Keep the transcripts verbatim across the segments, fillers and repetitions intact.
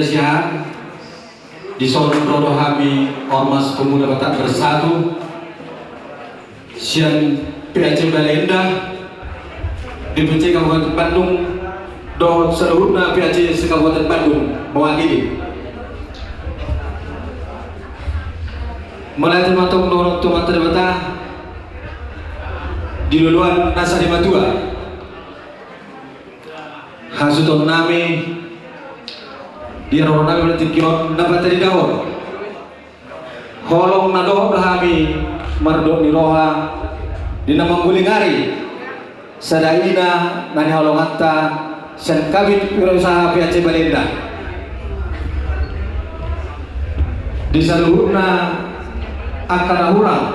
Sian, dison ro do hami Ormas Pemuda Batak Bersatu sian P A C Bale Endah, D P C Kabupaten Bandung, dohot saluhutna P A C se-Kabupaten Bandung mewakili. Mauliate ma antong dohot tu Amanta Debata di loloan nasa di matua. Hasuhuton nami di haroro nami pada tingki on na patadidahon holong na dohot do hami mardok ni roha di na mangguling ari sada ina na nihaholonganta sian Kabid Wirausaha P A C Bale Endah. Di saluhutna angka na hurang,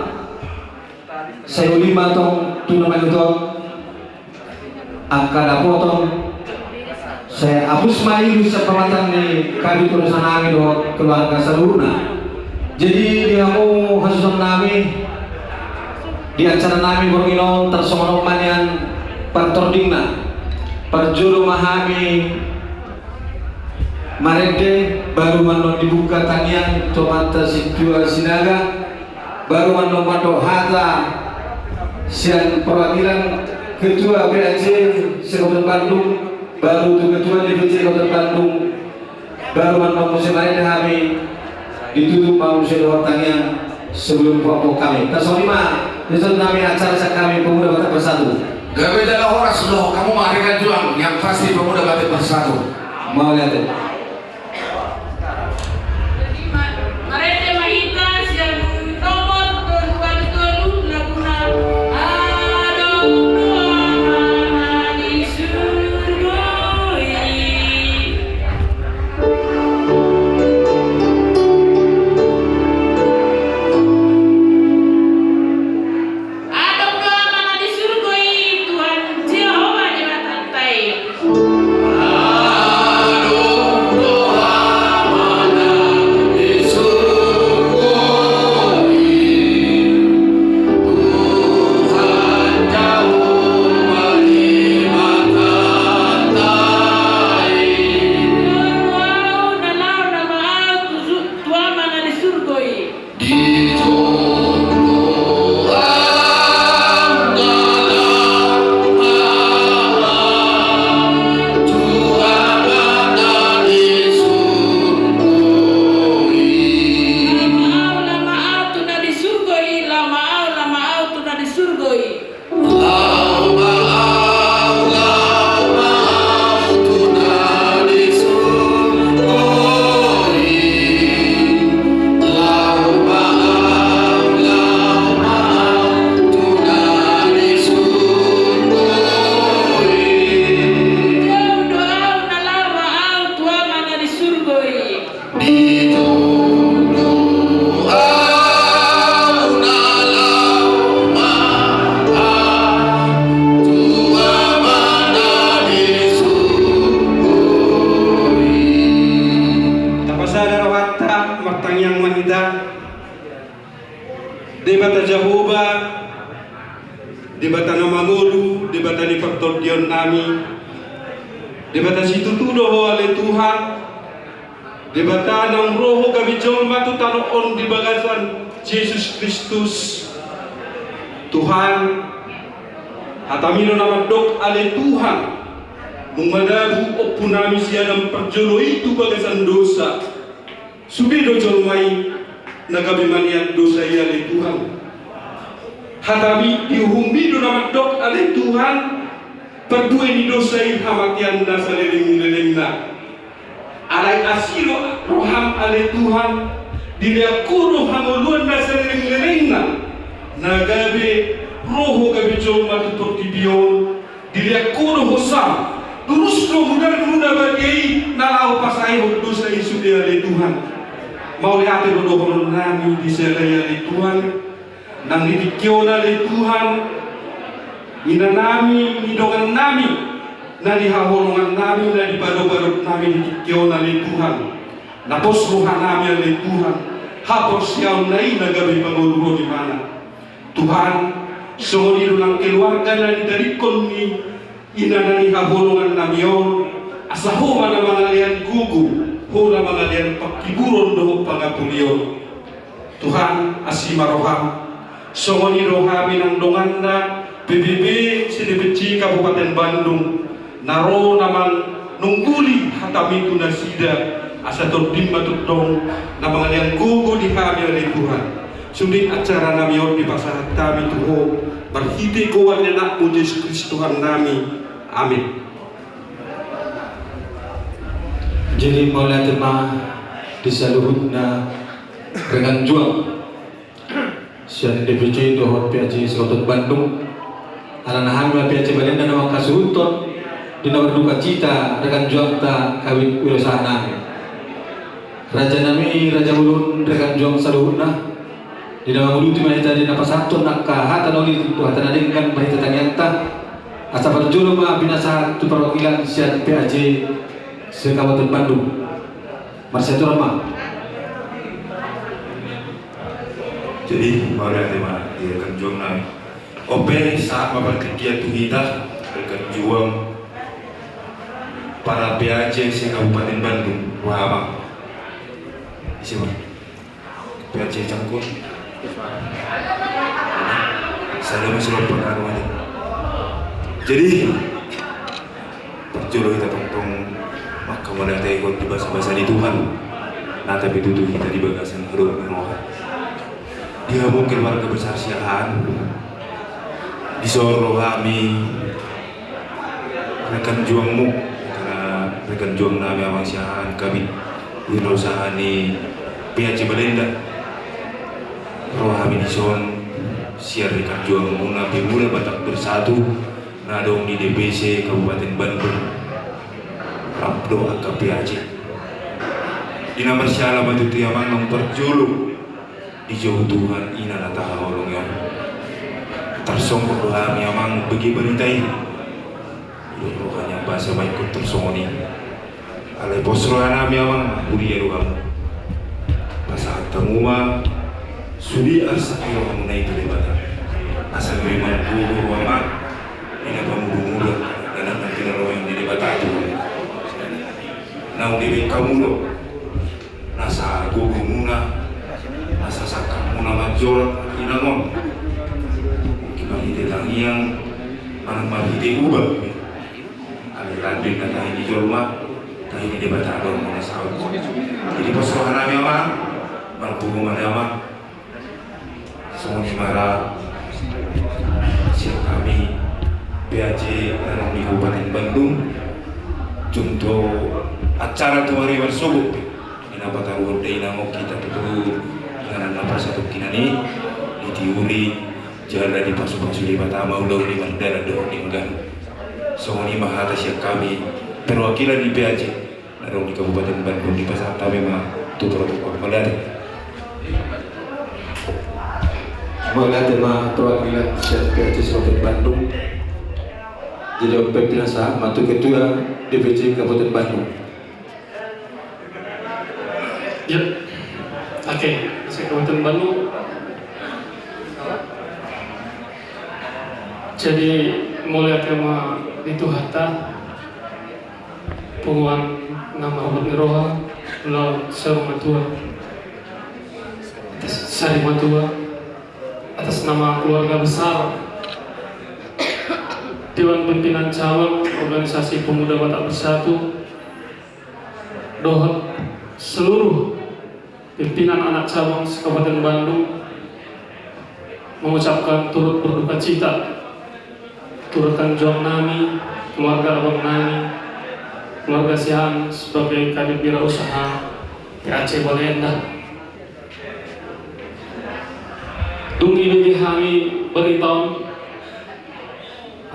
sai uli ma antong tu na mangihut on, angka dapoton, sai apus ma ilu sian pamatang ni Kabid Wirausaha nami dohot keluarga saluhutna. Jadi di hamu hasuhuton nami, di acara nami borngin on tarsongon on ma nian partordingna. Parjolo ma hami marende, baru ma annon dibuka tangiang tu Amanta Sintua Sinaga, baru ma annon mandok hata sian perwakilan Ketua P A C se-Kabupaten Bandung, baru tu Ketua D P C Kabupaten Bandung, baru ma annon muse marende hami, ditutup ma muse dohot tangiang sebelum kelompok kami. Tarsongon i ma, dison nami acara sian hami Pemuda Batak Bersatu. Gabe jala horas dohot hamu ma angka juang, yang pasti Pemuda Batak Bersatu. Mauliate. Marende ma hita sian nomor tolu puluh tolu, laguna Adong do Ama na di surgo i. Adong do Ama na di surgo i, Tuhan Jahowa Debatanta i. Adong do Ama na di surgo i, Tuhan Jahowa Debatanta i. Tolu au na laho nama au tu su-, tu Ama na di surgo i. Di jolo au na laho tu Ama na di surgo i. Laho ma au, laho ma au tu na di surgo i, laho ma au, laho ma au tu na di surgo i. Laho ma au, laho ma au tu na di surgo i. Laho ma au, laho ma au tu na di surgo i. Jolo au na laho ma au tu Ama na di surgo i. Di jolo au na laho ma au tu Ama na di surgo i. Tapasada rohanta, martangiang ma hita. Debata Jahowa, Debata na mangolu, Debata ni partondion nami, Debata situtu do Ho ale Tuhan. Debata naung ro Ho gabe jolma tu tano on di bagasan Jesus Kristus. Tuhan, hataMi do na mandok ale Tuhan, dung madabu ompunami si Adam parjolo i tu bagasan dosa, sude do jolma i na gabe manean dosa i ale Tuhan. HataMi, di uhumMi do na mandok ale Tuhan, pardue ni dosa i hamatean na saleleng ni lelengna. Alai asi do rohaM ale Tuhan, dilean Ho do hangoluan na saleleng lelengna, na gabe ro Ho gabe jolma tu portibi on, dilean Ho do hosam, durus do mudar-muda badia i na laho pasaehon dosa i sude ale Tuhan. Mauliate do dohonon nami di sada i ale Tuhan. Nang di tingki on ale Tuhan, inanami, ni dongannami, na nihaholongannami, na nipadop-padopnami di tingki on ale Tuhan, na pos rohanami ale Tuhan, haporseaonna i na gabe pangoluhon ibana. Tuhan, songon i do nang keluarga na nitadingkon ni ina na nihaholongannami on, asa Ho ma na mangalean gogo, Ho na mangalean panghiburon dohot pangapulion. Tuhan, asi ma roham. Songon i do hami nang donganna P B B C D P C Kabupaten Bandung, na ro na manungguli hatami tu nasida, asa tondim ma tongtong na mangalean gogo di hami ale Tuhan. Sude acara nami on dipasahat hami tu Ho, marhite goar ni Anakmu Jesus Kristus Tuhan nami. Amin. Jadi mauliate ma di saluhutna rekan juang sian D P C dohot P A C se-Kabupaten Bandung. Alana hami ma P A C Balenda na mangkasuhuthon di na marduka cita rekan juangta Kabid Wirausaha nami. Raja nami, raja bolon, rekan juang saluhutna. Di na manguduti ma hita di na pasahathon angka hata na uli tu hata na denggan ma hita tangiangta. Asa parjolo ma pinasahat tu parwakilan sian P A C se-Kabupaten Bandung. Marsiaturan ma. Jadi mauliate ma di rekan juang nami. On pe sahat ma partingkian tu hita rekan juang para P A C se-Kabupaten Bandung. Wah, Bang. Isi, Bang. P A C Cangkul. Sada ma silo panganu aja. Jadi parjolo hita tongtong manghamauliatehon di basabasa ni Tuhan na tapitutu hita di bagasan haluaon ni roha. Di hamu keluarga besar Siahaan, dison ro hami rekan juangmu, karena rekan juang nami Amang Siahaan, Kabid Wirausaha ni P A C Balenda. Ro hami dison sian rekan juangmuna Pemuda Batak Bersatu na adong di D P C Kabupaten Bandung, rap dohot angka P A C. Di na marsiala ma tutu, Amang, nang parjolo dijou Tuhan ina na tahaholongi on. Tarsonggot do hami, Amang, bagi barita i. Didok roha ni ambasa ma ingkon tarsongon i. Alai pos roha nami, Amang, huria do hamu. Pasahat hamu ma sude arsak ni rohamuna i tu Debata, asa gabe margogo roha, Amang, di na pamudomudo, di na pinarrohahon ni Debata tu hamu. Naung dibahen hamu do nasa gogomuna, nasa sangkapmuna manjolak inang on. Mungkin marhite tangiang manang marhite uba. Alai lambin na tahi ni jolma, tahi ni Debata do muna saut. Jadi pos roha nami, Amang, margogo ma di Amang. Songon i ma ra sian hami P A C na adong di Kabupaten Bandung. Contoh acara tu ari marsogot pe di na pataruhon dainang on hita tutu inganan na parsatongkinan i, ditiuri jala dipasupasu Debata ma ulaon i mardalan dohot denggan. Songon i ma hata sian hami perwakilan ni P A C na adong di Kabupaten Bandung, dipasahat hami ma tu protokol. Mauliate. Mauliate ma perwakilan sian P A C se-Kabupaten Bandung. Jadi on pe pinasahat ma tu ketua D P C Kabupaten Bandung. Ya. Oke, se-Kabupaten Bandung. Jadi mauliate ma di Tuhanta, punguan na marhobas ni roha, laos saur matua, atas sari matua, atas nama keluarga besar Dewan Pimpinan Cabang Organisasi Pemuda Batak Bersatu, dohot seluruh pimpinan anak cabang se-Kabupaten Bandung, mengucapkan turut berduka cita tu rekan juang nami, keluarga abang nami, keluarga Siahaan sebagai Kadif Wirausaha P A C Balenda. Dung dibege hami barita on,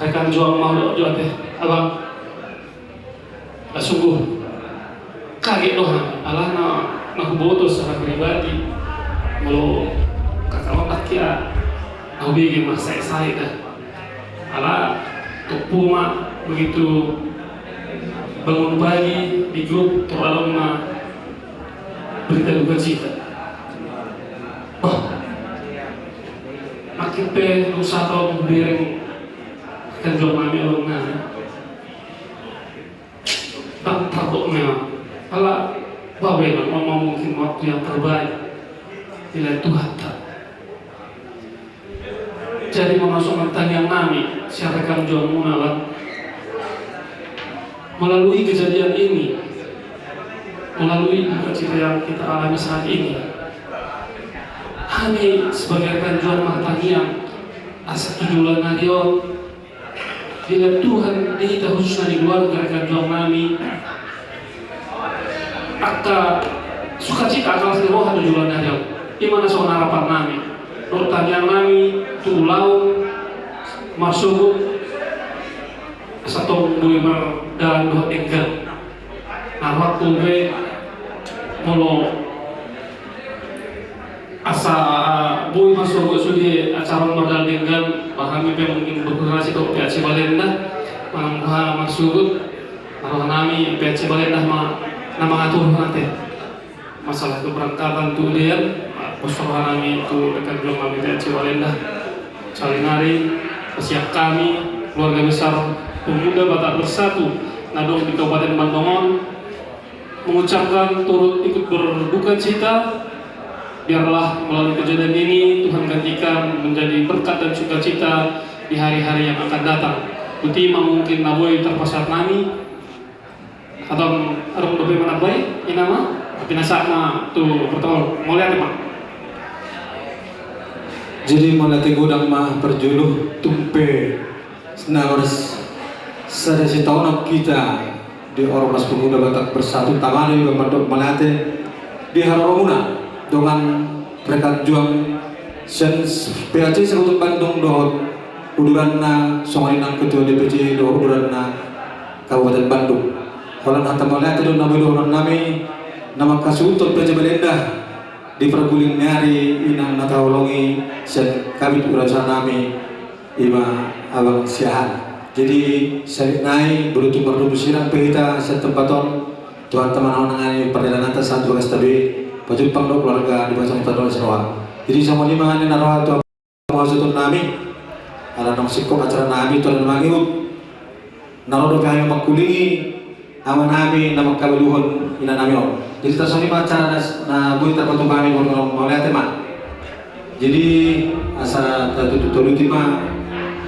rekan juang ma hudok jo ate, Abang. Sungguh kaget do hami, alana na huboto secara pribadi, molo kakak otak ia na hubege ma sae-sae da. Ala toppu ma begitu bangun pagi di grup terlalu ma berita duka cita. Wah, makin pe dosa tau bereng kan jual mami along nana. Tabo memang. Ala Bapak Ibu, memang mungkin waktu yang terbaik dilean Tuhanta. Jadi, molo songon tangiang nami sian rekan juang muna kan, melalui kejadian ini, melalui duka cita yang kita alami saat ini, hami sebagai rekan juang martangiang asa tu joloan ni ari on, dilean Tuhan di hita, khususna di keluarga rekan juang nami, angka sukacita, angka las ni roha tu joloan ni ari on. I ma na songon harapan nami dohot tangiang nami tu ulaon marsogot asa tong boi mardalan dohot denggan. Na rohangku pe, molo asa boi marsogot sude acara on mardalan denggan, ba hami pe mungkin berkoordinasi dohot P A C Balenda manang boha marsogot. Na roha nami P A C Balenda ma na mangaturhon ate. Masalah keberangkatan tu dean, pos roha nami tu rekan juang nami P A C Balenda. Sahali nari, sian hami, keluarga besar Pemuda Batak Bersatu na adong di Kabupaten Bandung on, mengucapkan turut ikut berduka cita. Biarlah melalui kejadian ini Tuhan gantikan menjadi berkat dan sukacita di hari-hari yang akan datang. Boti ma mungkin na boi tarpasahat nami. Atau adong dope manambai, i na ma, tapi na sahat ma tu protokol. Mauliate ma. Jadi mauliate godang ma parjolo, tung pe na marsada sitaonon hita di Ormas Pemuda Batak Bersatu, tama do iba mandok mauliate di haroromuna dongan rekan juang sian P A C se-Kabupaten Bandung dohot uduranna, songon i nang ketua D P C dohot uduranna Kabupaten Bandung. Holan hata mauliate do na boi dohonon nami na manghasuhuthon P A C Balenda di parguling ni ari, i nang na taholongi sian kabid urusan nami, i ma Abang Siahaan. Jadi sahali nai, beruntung mardomu sirang pe hita sian tempat on, Tuhanta ma na manangani pardalananta sahat tu bagasta be, pajumpang dohot keluarga di bagasan tempat on. Jadi songon i ma na roha tu hasuhuton nami, ala naung singkop acara nami tu ala na mangihut. Na ro dope hami mangkulingi ama nami na mangkabaluhon ina nami on. Jadi tar songon i ma acara na, na boi tarpatupa hami, mauliate ma. Jadi asa tatutup toluti ma,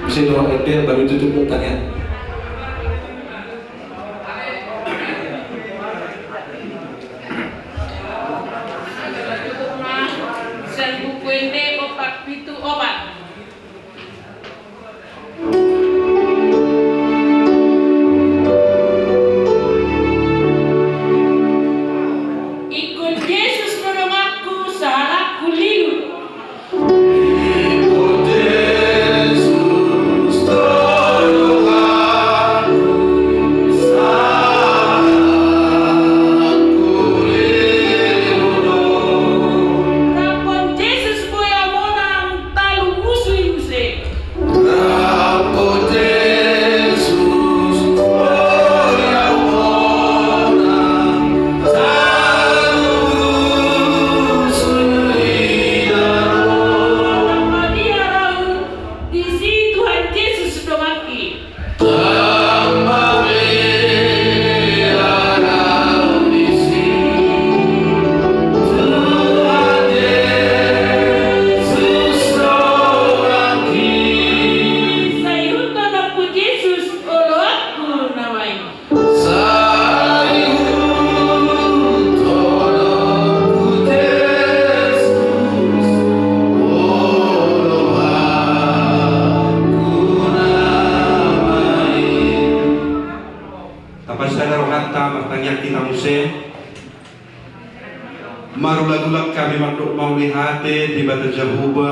bisa do ende baru tutup tangiang. Sian Buku Ende opat pitu opat. Ingkon Jesus do donganku, sahalakku lilu. Rap Jesus boi au monang, talu musu i muse. Disi Tuhan Jesus donganki. Sai ihuthon Ompu Jesus oloanku na baen. Tapasada rohanta martangiang hita muse. Marulakulak hami mandok mauliate Debata Jahowa,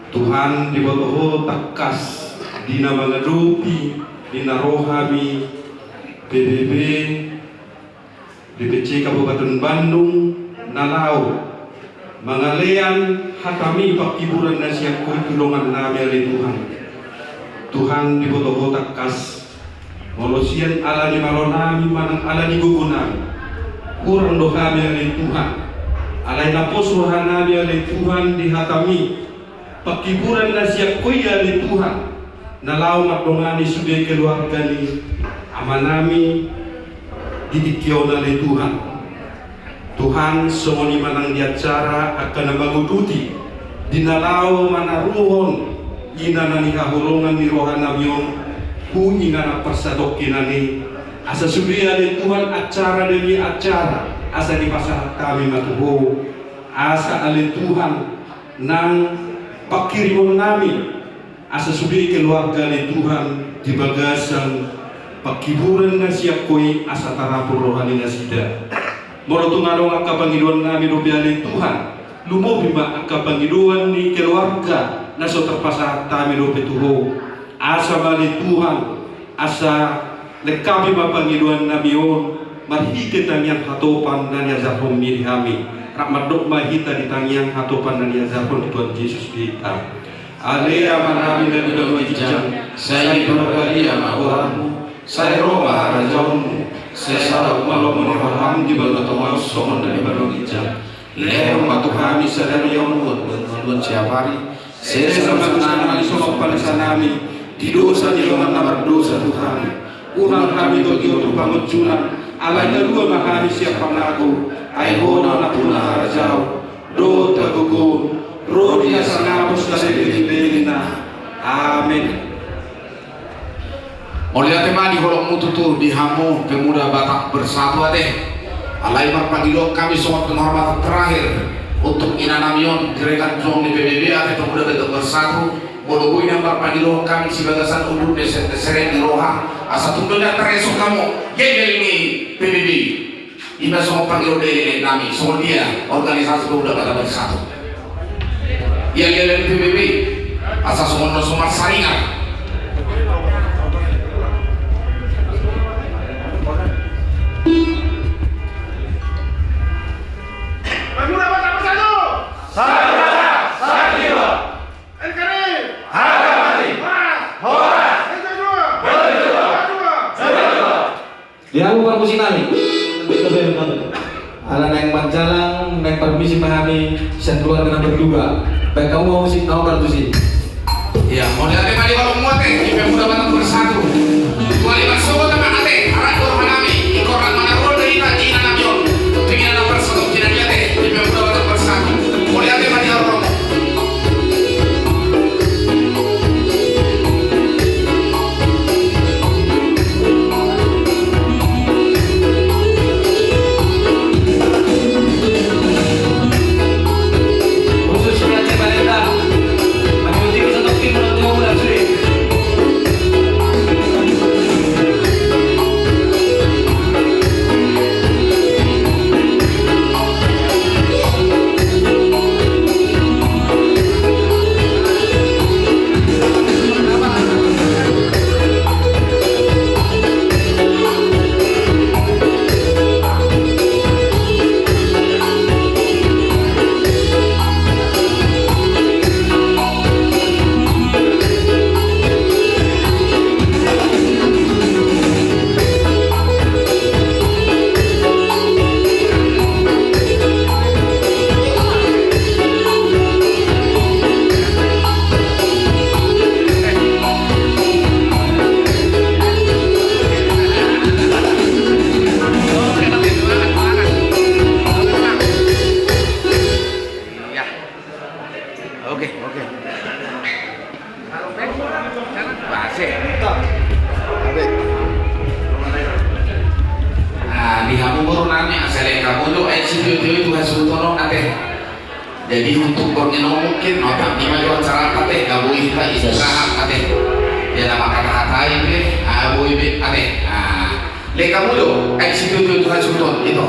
Tuhan, diboto Ho tangkas di na mangadopi di na ro hami P B B D P C Kabupaten Bandung na laho mangalean hataMi panghiburan na sian Ho i tu dongan nami ale Tuhan. Tuhan, diboto Ho tangkas molo sian ala ni malo nami manang ala ni gogo nami, hurang do hami ale Tuhan. Alai na pos roha nami ale Tuhan di hataMi, panghiburan na sian Ho i ale Tuhan, na laho mandongani sude keluarga ni ama nami Di tingki on ale Tuhan. Tuhan, songon i ma nang di acara angka na manguduti, di na laho manaruhon ina na nihaholongan ni rohanami on, tu inganan parsatongkinan i, asa sude ale Tuhan acara demi acara, asa dipasahat hami ma tu Ho, asa ale Tuhan nang panghirimonnami, asa sude keluarga ale Tuhan di bagasan panghiburan na sian Ho i asa tarapul roha ni nasida. Molo tung adong angka pangidoannami dope ale Tuhan, lumobi ma angka pangidoan ni keluarga na so tarpasahat hami dope tu Ho. Asa ma ale Tuhan, asa lengkapi ma pangidoannami on, marhite tangiang hatopan na niajarhonmi di hami. Rap mandok ma hita di tangiang hatopan na niajarhon ni Tuhan Jesus di hita. Ale Amanami na di banua ginjang, sai diparbadia ma goarmu, sai ro ma harajaonmu, sai saut ma lomo ni roham di banua tonga on songon na di banua ginjang. Lehon ma tu hami sadari on harajaon siapari, sesa ma tu hami songon panesanami di dosa ni dongan na mardosa tu hami. Unang hami togihon tu pangunjunan, alai na lua ma hami sian pangago, ai Ho do nampuna harajaon dohot hagogoon, ro di hasangapon saleleng ni lelengna. Amen. Mauliate ma di holongmu tutu di hamu Pemuda Batak Bersatu ate. Alai marpangidoan hami songon penghormatan terakhir untuk inanami on di rekan juang ni P B B ate, Pemuda Batak Bersatu. Molo boi na marpangidoan hami sibagasan unduk ni se-, serep ni roha, asa tung do na taresong hamu gelgel ni P B B. Ima songon pangidoan ni leleng nami, songon dia organisasi Pemuda Batak Bersatu. Ia gelgel P B B, asa songon na so marsaringar. Pemuda Batak Bersatu. Satu rasa, satu jiwa. N K R I. Harga mati. Horas. Horas. N K dua. N K dua. N K dua. Di hamu parmusik nami. Ala naeng manjalang, naeng parmisi ma hami sian keluarga na berdua. Baen hamu ma musik, na obar tusi. Ia, mauliate ma di holongmu ate, di Pemuda Batak Bersatu. Tuali marsogot ma ate, arat roha nami, ingkon rap manaruhon do hita di inanami on. Tu inganan parsatongkinan i ate, di Pemuda Batak Bersatu. Mauliate ma di holongmu. Oke, oke. Nah, di hamu boru nami, asa lehon hamu jo aek sitio-tio tu hasuhuton on ate. Jadi untuk borngin on mungkin otak ni ma jo acara ate, nga boi hita istirahat ate. Ia na mangkata-katai be, nga boi be ate. Nah, lehon hamu jo aek sitio-tio tu hasuhuton, ito.